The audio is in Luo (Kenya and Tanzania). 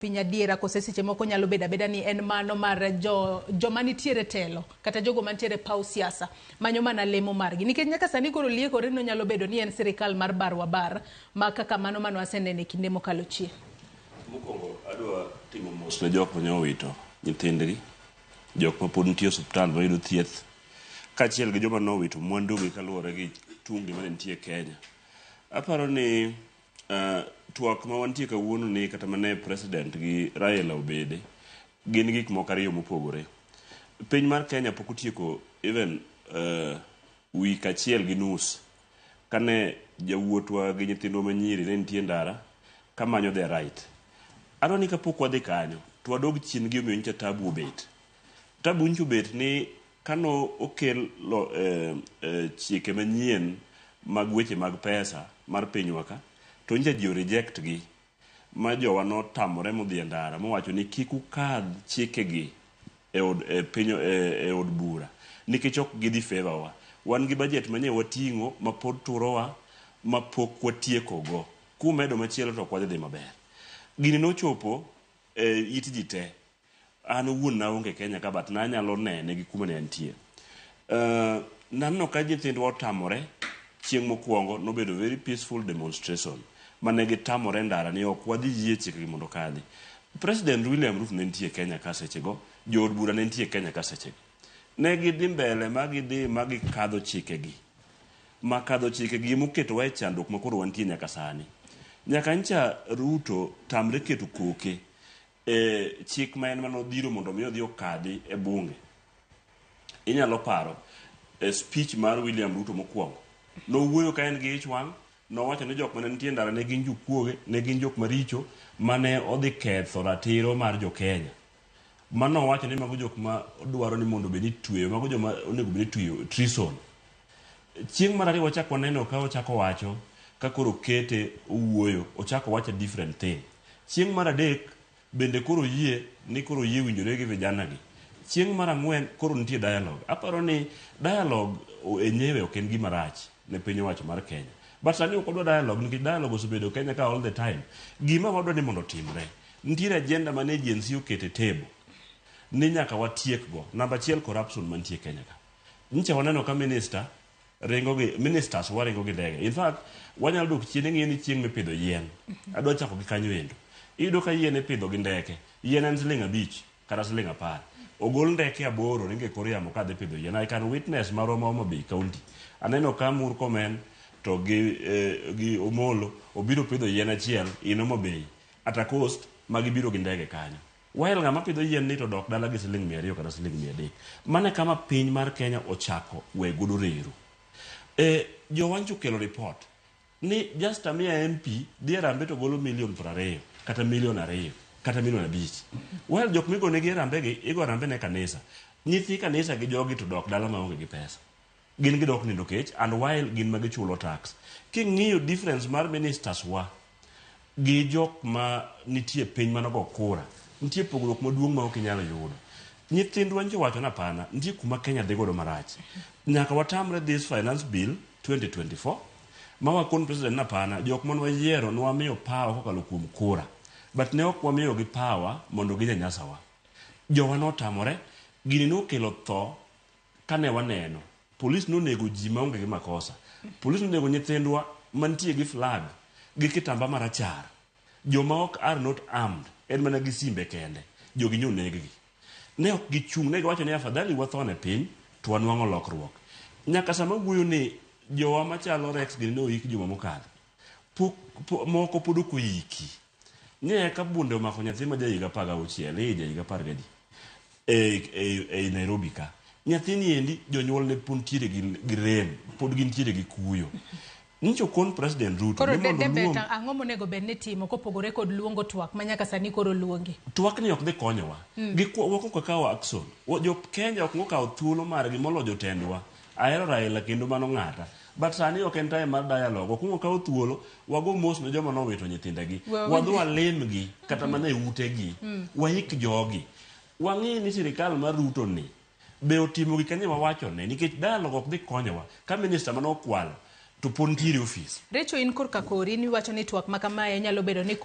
Piny adiera kose seche moko nyalo bedo abeda ni en mano mar jo joma nitiere telo kata jogo mantiere paw siasa manyo mana lemo margi nikech nyaka sani koro liekore ni onyalo bedo ni en sirikal mar bar wa bar ma kaka mano mane waseneno e kinde mokalo chien. Mokwongo adwa timo mos ne jok mane owito nyithindgi, jok ma pod nitie e osiptal mayudo thieth, kaachiel gi joma nowito mwandugi kaluwore gi tungni mane nitie e Kenya. Aparo ni twak ma wantie kawuono ni kata mane president gi Raila obede gin gik moko ariyo mopogore. Piny mar Kenya pok otieko even week achiel gi nus kane jawuotwa gi nyithindwa manyiri ne nitie ndara kamanyo their right. Adwa ni kapok wadhi kanyo to wadog chien gi omiyo nyocha tabu obet. Tabu nyocha obet ni kano okel lo, chike manyien mag weche mag pesa mar pinywa ka to nyocha ji o reject gi ma jowa notamore modhi e ndara mowacho ni kik ukadh chikegi e od, e piny, e, e od bura nikech ok gidhi favor wa. Wan gi budget manye wating'o ma pod turowa ma pok watieko go. Kumedo machielo to ok wadhi dhi maber. Gini nochopo e it ji te. An owuon naonge Kenya ka but nanyalo nene gi kuma ne antie. Naneno ka nyithindwa otamore chieng' mokwongo nobedo very peaceful demonstration mane gitamore ndara ni ok wadhi yie chikegi mondo okadhi. President William Ruto ne nitie Kenya ka sechego, jood bura ne nitie Kenya ka sechego. Ne gidhi mbele ma gidhi ma gikadho chikegi. Ma kadho chikegi emoketowa e chandruok ma koro wantie nyaka sani. Nyaka ncha Ruto tamre keto koke e chik ma en manodhiro mondo mi odhi okadhi e bunge. Inyalo paro e speech mar William Ruto mokwongo. Nowuoyo ka en gi ich wang', nowacho ni jok mane nitie ndara ne gin jokuoge, ne gin jok maricho mane odhi ketho ratiro mar jo Kenya. Mano owacho ni mago jok ma dwaro ni mondo obed ni tweyo, mago joma onego bed ni tweyo treason. Chieng' mar ariyo wachak waneno ka ochako wacho ka koro kete owuoyo, ochako wacho a different thing. Chieng' mar adek bende koro oyie ni koro oyie winjore gi vijana gi. Chieng' mar ang'wen koro nitie dialogue. Aparo ni dialogue enyewe ok en gima rach ne piny owacho mar Kenya. But sani ok wadwa dialogue nikech dialogue osebedo Kenya ka all the time. Gima wadwa ni mondo otimre, nitiere agenda mane Gen Z oketo e table ni nyaka watiek go. Namba achiel corruption mantie Kenya ka. Nyicha waneno ka minister ringo gi ministers waringo gi ndege. In fact, wanyalo dok chien ing'iyo ni chieng' mipidho yien. Adwa chako gi kanyo endo. Iyudo ka yien ipidho gi ndeke. Yien en siling 5 kata siling 10. Ogol ndeke 8 ringo e kor yamo kadhi pidho yien. I can witness marwa ma Homa Bay County. Aneno ka Murkomen to gi Omolo obiro pidho yien achiel in Homa Bay at a cost ma gibiro gi ndege kanyo. While ng'ama pidho yien ni to dok dala gi siling 200 kata siling 300. Mano e kama piny mar Kenya ochako we godo reru. Jowancho okelo report ni just amiya MP dhi e Harambee to golo milion 20 kata milion 2 kata milion 5. While jok migonegi Harambee gi, igo Harambee ne kanisa. Nyithi kanisa gi jogi to dok dala maonge gi pesa. Gin gidok nindo kech and while gin ma gichulo tax. King'iyo difference mar ministers wa gi jok ma nitie piny manogo kura, nitie pogruok maduong' ma ok inyal yudo. Nyithindwa nyicha owacho ni hapana, nitie kuma Kenya dhi godo marach. Nyaka watamre this finance bill 2024 ma wakon president ni hapana, jok mane wayiero ne wamiyo power kokalo kuom kura. But ne ok wamiyogi power mondo ginyanyasa wa. Jowa notamore, gini nokelo tho kane waneno. Polis nonego ji maonge gi makosa. Polis nonego nyithindwa mantie gi flag gi kitamba marachar. Joma ok are not armed, en mana gi simbe kende. Jogi nyoneggi. Ne ok gichung', ne giwacho ni afadhali wathone piny to wanwang'o lokruok. Nyaka sama wuoyo ni jowa machalo Rex gini ne oik juma mokadho. Pok, po, moko pod ok oiki. Ne ka bunde omako nyathi ma jahiga 16, eh jahiga apar gadi. E Nairobi ka. Nyathini endi jonyuolne pod nitiere gi rem, pod gintiere gi kuyo. Nyicho kon President Ruto Koro ni mondo Debet, oluong ang'o monego bed ni timo kopogore kod luongo twak ma nyaka sani koro luongi? Twak ni ok dhi konyowa. Gik ok wakawo action. Jo Kenya ok okawo thuolo margi molo jotendwa. Ahero Raila kendo mano ng'ata. But sani ok en time mar dialogue. Ok wakawo thuolo wago mos ne joma nowito nyithindegi. Wadhi walimgi kata mana e utegi. Waik jogi. Wang'i ni sirikal mar Ruto ni be otimo gik anye wawachone nikech dialogue ok dhi konyowa ka minister mane okwalo to pod nitiere e ofis. Recho in korka kori ni wacho ni twak ma kamae nyalo bedo ni